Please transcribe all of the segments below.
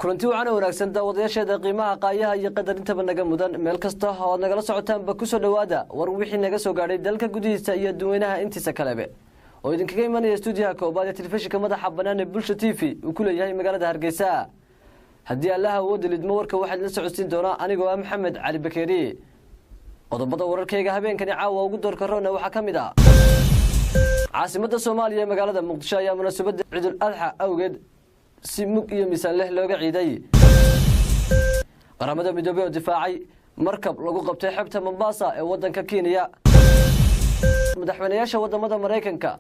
Kulanti wacan wanaagsan daawadayaasheeda qiimaha qaayaha iyo qadarintaba naga mudan, meel kasta oo aad nagala socotaanba kusoo dhowaada war wixii naga soo gaadhay dalka gudihiisa iyo dadweynaha intiisa kalebe oo idinkaga imanaya stuudiyaha koobaad ee telefishinka madaxa bannaan ee Bulsha TV uu ku leeyahay magaalada Hargeysa. Haddii Allaha awoodda lidmo, warka waxaad la socodsiin doonaa anigoo ah Maxamed Cali Bakeeri. Qodobada wararkayga habeenkani caawa ugu doorka roona waxaa ka mid ah: caasimadda Soomaaliya ee magaalada Muqdisho ayaa munaasabadda Ciidul Adxa awgeed si mug iyo miisaan leh looga ciiday. Qaramada Midoobey oo difaacay markab lagu qabtay xebta Mombasa ee waddanka Kenya. Madaxweynayaasha wadamada Maraykanka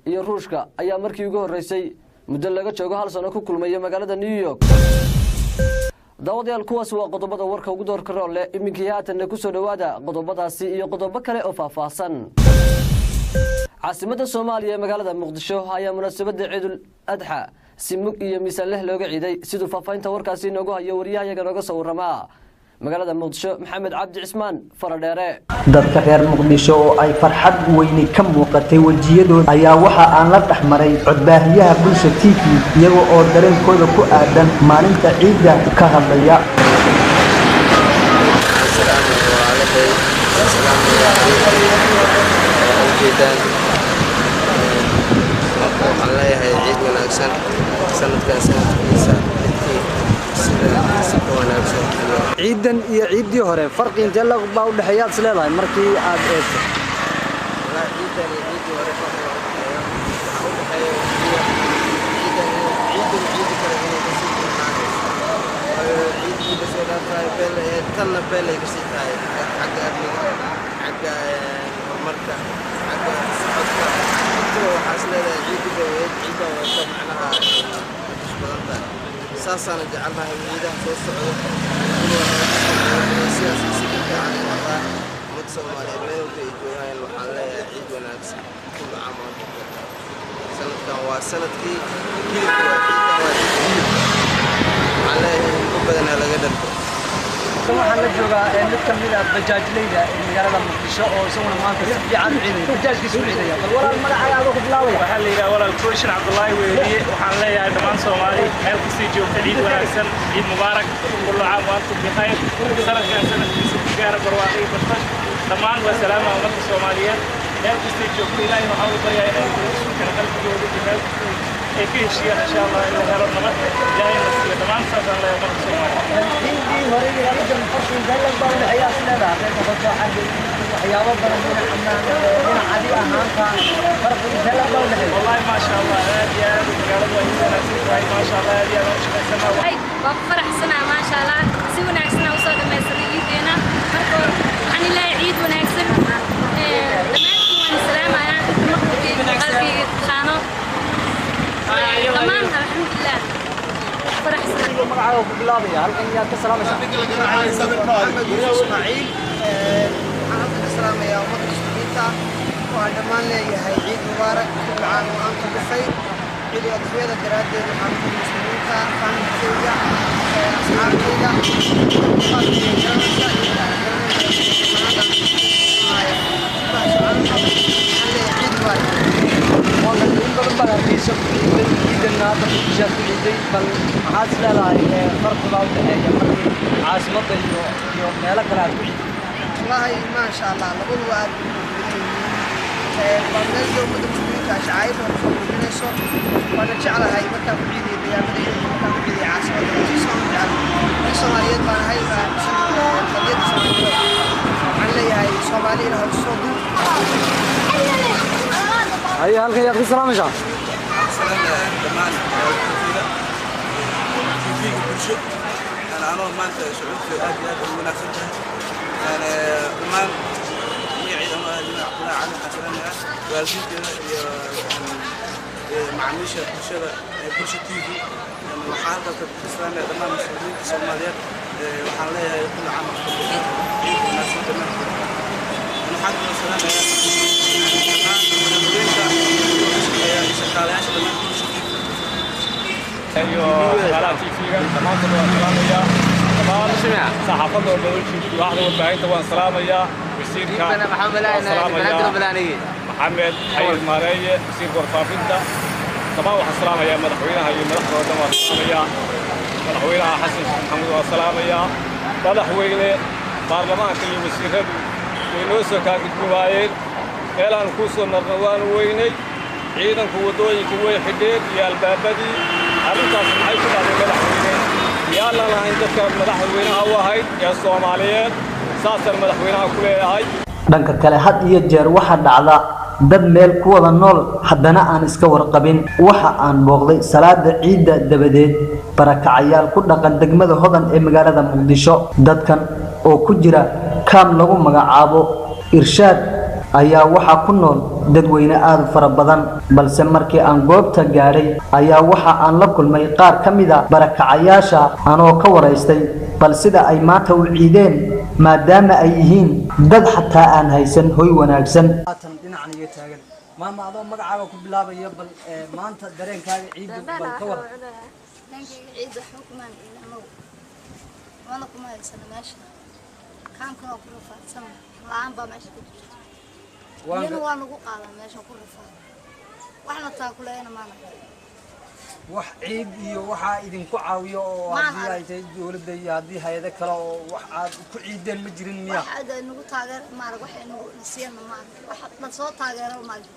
iyo Ruushka ayaa markii ugu horreysay muddo laga joogo hal sano ku kulmaya magaalada New York. Daawadayaal, kuwaas waa qodobada warka ugu doorka rool leh. Iminkii haatanna kusoo dhowaada qodobadaasi iyo qodobo kale oo faahfaahsan. Caasimadda Soomaaliya ee magaalada Muqdisho ayaa munaasabadda Ciidul Adxa si mug iyo miisaan leh looga ciiday, siduu faahfaahinta warkaasi inoogu hayo wariyahayaga nooga soo waramaa magaalada Muqdisho, Maxamed Cabdi Cismaan Faradheere. Dadka reer Muqdisho oo ay farxad weyni ka muuqatay wejiyadooda ayaa waxa aan la dhex maray codbaahiyaha Bulsha TV, iyaga oo dareenkooda ku aadan maalinta ciidda ka hadlaya. Walaalahay, salaamaya adeerkay ujeedaan. Marka waxaan leeyahay ciid wanaagsan, sanadkan sanadkiisa midkii sida si ka wanaagsan iyo Ciidan iyo ciiddii hore farqi intee lag baa u dhexeeya aad is leedahay markii aad eegto? Walaa, ciidan iyo ciiddii hore farqiga u dhexeeya waxaa u dhexeeya keliya ciidan ciidan ciiddi kale inay kasii fiicnaanayso, waayo ciiddii lasoo dhaafayo beel ahayd, tanna beel ay kasii tahay xagga amniga, xagga horumarka, xagga socodka, intaba. Waxaa is leedahay ciiddi bay ahayd, ciiddan way ka macnaha madish badan tahay. Saasaana jecelnahay ciidaha soo socdo inay sidaas si ka fiican u noqdaan. Ummadda Soomaaliyeed meel walba ay joogaan waxaan leeyahay ciid wanaagsan, kullu caam wa antum bikhair. Sanadkan waa sanadkii hilibka, waa ciidan, waa ciid hilibka. Waxaan leeyahay hilbo badan ha laga dhargo. Waxaan la joogaa mid ka mid ah bajaajleyda ee magaalada Muqdisho oo isaguna maanta si fiican u ciidaya, bajaajkiisa u ciidaya. Bal walaal, magacaaga adoo ku bilaabaya? Waxaa la yidhaha walaal Kooshin Cabdullaahi Weeliye. Waxaan leeyahay dhammaan Soomaali meel kasii joogta, ciid wanaagsan, ciid mubaarak, kullu caam wa antum bikhayr. Sanadkan sanadkiisa ku gaara barwaaqo iyo bashbash. Dhammaan waa salaama ummadda Soomaaliyeed meel kastay joogto. Ilaahay waxaan u baryaa inay isu kala qalbigooda iyo meel kastay ay ka heshiiyaan, insha Allah in la helo nabad, Ilaahay na siiyo. Dhammaan saasaan leeyahay ummadda Soomaaliyeed. Ciiddii hore iyo ciidan farqi intee lag baa u dhexeeya aad is leedahay, hadday noqoto xagga waxyaabo badan, dhinaca ammaan, dhinaca adi ahaanta, farqi intee lag baa u dhexeeya? والله ما شاء الله, aad iyo aad magaaladu ay u wanaagsan tahay, ما شاء الله, aad iyo aad aan u shaqaysanaa. Waa ku faraxsanaa, maasha Allah, si wanaagsan aan usoo dhamaysanay ciideena. Marka waxaan ilaahay ciid wanaagsan dhammaantiin waan salaamayaa, inta maqalkayga qalbigayga taqaano dhammaan. Alxamdulilah, faraxsan. Magacaaga ku bilaabaya, halkan yaad ka salaamaysaa? Maxamed Yuusuf Ismaaciil. Waxaan halka ka salaamayaa ummadda muslimiinta. Waxaan dhammaan leeyahay ciid mubaarak, kullu caam wa antum bikhayr. Ciid adxiyada daraaddeed waxaan ummadda muslimiinta, faamilkayga, asxaabtayda, muuqaalkayga garanaysa iyo garanaysa, waxaan leeyahay ciid mubaarak. Waa in badan baad Hargeysa ku ciiday, ciidanna hadda Muqdishoaad ku ciiday. Bal maxaad is leedahay farqi baa u dhexeeya markii caasimadda iyo meelo kale aad ku ciiday? Wallaahi, maasha Allah, labaduba aad bay u badan yihiin. Waa meel ummadda muslimiinta shacairta kusoo muujinayso, waana jeclahay markaan ku ciidiyo deegaanadayda iyo markaan ku ciidiyo caasimadda. Si soo jecel nin Soomaaliyeed baan ahay, qadiyadda Soomaalida. Waxaan leeyahay Soomaali ilaah soo duub. Haye, halkan yaad ku salaamaysaa? Dhammaan TV-ga Bulsho anoo maanta shucuurtooda aad iyo aad ugu wanaagsan tahay. Dhammaan magacayda anoo ah Jimaac Cabdullaahi Cali, waxaan salaamayaa waalidiinteeda iyo macaamiisha bulshada ee Bulsho TV. Waxaan halkaas ka salaamaya dhammaan muslimiinta Soomaaliyeed. Waxaan leeyahay kullu caam wa antum bikhair, ciid wanaagsan dhammaantood. Waxaan kaloo salaamayaa dhammaan madaxweynta shaqeeya, shaqaalayaasha dhammaan Bulsho TV. Iyo shaqaalaha TV-ga dhammaantood waan salaamayaa, dhammaan saxaafadda oo dhan, waaxda warbaahinta waan salaamayaa, wasiirka waan salaamayaa, Maxamed Xayir Maareeye, wasiirka warfaafinta. Dhammaan waxaan salaamayaa madaxweynaha iyo madaxda oo dhan. Waan salaamayaa madaxweynaha Xasan Sheekh Maxamuud, waan salaamayaa. Madaxweyne, baarlamaanka iyo wasiiradu way noo soo kaagudbi waayeen, meelaanu kuu soo marno waanu weynay. Ciidanku waddooyinkii way xidheen iyo albaabadii. Arrintaas maxay ku dhacday, madaxweyne? Miyaanan ahayn dadka madaxweynaha u ahayd ee Soomaaliyeed? Saasaan madaxweynaha ku leeyahay. Dhanka kale, had iyo jeer waxaa dhacda dad meel ku wada nool haddana aan iska warqabin. Waxa aan booqday salaada ciidda dabadeed barakacayaal ku dhaqan degmada Hodan ee magaalada Muqdisho. Dadkan oo ku jira kaam lagu magacaabo Irshaad ayaa waxaa ku nool dadweyne aada u fara badan, balse markii aan goobta gaadhay ayaa waxa aan la kulmay qaar ka mid a barakacayaasha, anoo ka waraystay bal sida ay maanta u ciideen, maadaama ay yihiin dad xataa aan haysan hoy wanaagsan. Haatan dhinacan iga taagan maama, adoo magacaaga ku bilaabaya, bal maanta dareenkaaga ciidda bal ka waran. Dareenkayga ciidda waxba kumaan ciidin anagu, mana kuma haysano meesha. Kaamkana waa ku rafaadsana, la-aan baa meesha ku jirta. Biyana waa nagu qaadaa meesha ku rafaad, waxna taakuleeyana maana. Wax ciid iyo waxaa idinku caawiyo oo Maan haddii ay arag. tahay dowladda iyo haddii hay-ado kale oo wax aad ku ciideen ma jirin miya? Wax aad nagu taageera maarag, waxay nagu nasiyana maarag, wax la soo taageero maarag.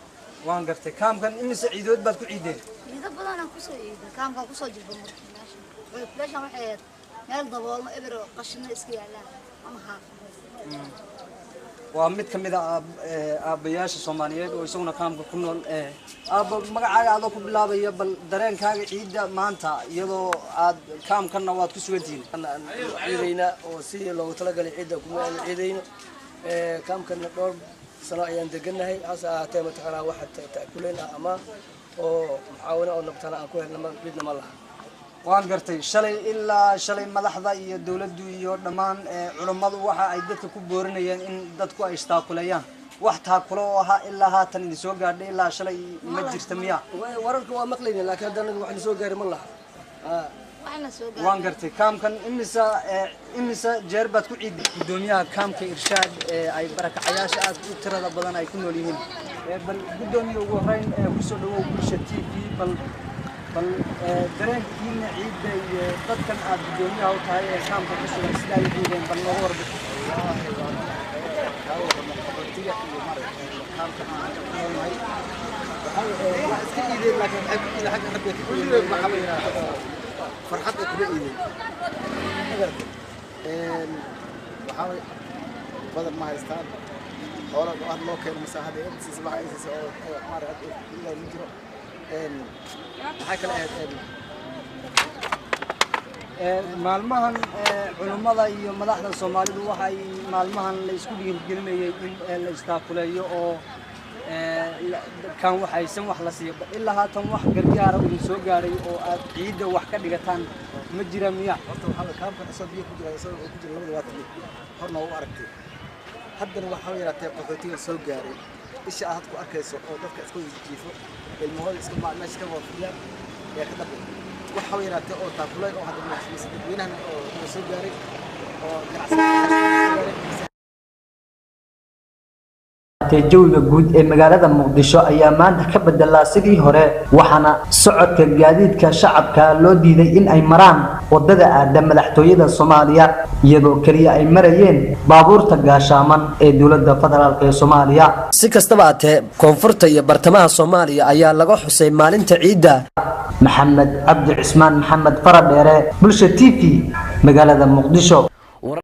Waan gartay. Kaamkan imise ciidood baad ku ciideen? Ciido badanaan kusoo iiday kaamkaan, kusoo jirba marka meesha. Meeshan waxay ahayd meel daboolno, eber oo qashino iska yaalaan ama haaqan. Waa mid ka mid a aabbayaasha Soomaaliyeed oo isaguna kaamka ku nool. Aabba, magacaaga adoo ku bilaabaya, bal dareenkaaga ciidda maanta, iyadoo aad kaamkanna waad ku sugan tihiin. Ciidaynaa oo sidii loogu talagalay ciidda kuma aanu ciidayno. Kaamkana dhowr sano ayaan degannahay, hase ahaatee mataqaanaa waxa ta'kuleen ah ama oo mucaawino oo mataqaanaa aan ku helna midna ma laha. Waan gartay. Shalay ilaa shalay madaxda iyo dowladdu iyo dhammaan culummadu waxa ay dadka ku boorinayeen in dadku ay istaakuleeyaan. Wax taakulo oo ahaa ilaa haatan idin soo gaadhay ilaa shalay ma jirta miya? Wararka waa maqlayna, laakiin hadda anaga wax na soo gaari ma laha. Waxna soo Waan gartay. Kaamkan imisa jeer baad ku ciiday? Guddoomiyaha kaamka Irshaad ee ay barakacayaasha aad u tirada badan ay ku nool yihiin, bal guddoomiye, ugu horreyn kusoo dhawow Bulsha TV. Bal dareenkiina ciidda iyo dadkan aad guddoomiyaha u tahay ee kaamka ku sugan sida ay u ciideen bal nooga warbixi. Qaxootiga iyo maaragtay kaamka aan hadda ku noolnahay waxaa iska iideen, laakiin waxay ku iideen xagga Rabbiga ku iideen. Waxaa la yidhaahdaa farxad ay kula iideen, ma garatay? Waxaa way badan ma haystaan, xoola had loo keeno mase hadda intiisa waxa ay siisay oo maaragtay ilaa ma jiro. Maxaa kale ahayd? Maalmahan culummada iyo madaxda Soomaalidu waxay maalmahan la isku dhiirigelinayay in la istaakuleeyo oo kan waxaysan wax la siiyo. Ilaa haatan wax gargaara idin soo gaadhay oo aad ciidda wax ka dhigataan ma jira miya? Horta waxaa way kaamkan isagoo biyo ku jira, isagoo ku jira labada waa tagay, horna waa u aragtay. Haddana waxaa yaraatee qaxootigan soo gaaray isha aad ku arkayso oo dadka iska wada jiifo, ilmahooda iska meesha ka wada fadhiyaan ayaa ka dhabay. Waxa yaraatee oo taakuleen oo hadda mise dadweynahan oo na soo gaaray oo ganacsatada soo gaaray. Jawiga guud ee magaalada Muqdisho ayaa maanta ka bedelaa sidii hore, waxaana socodka gaadiidka shacabka loo diiday in ay maraan wadada aada madaxtooyada Soomaaliya, iyadoo keliya ay marayeen baabuurta gaashaaman ee dowladda federaalk ee Soomaaliya. Si kastaba haatee, koonfurta iyo bartamaha Soomaaliya ayaa laga xusay maalinta ciidda. Maxamed Cabdi Cismaan Maxamed Faradheere, Bulsha TV, magaalada Muqdisho.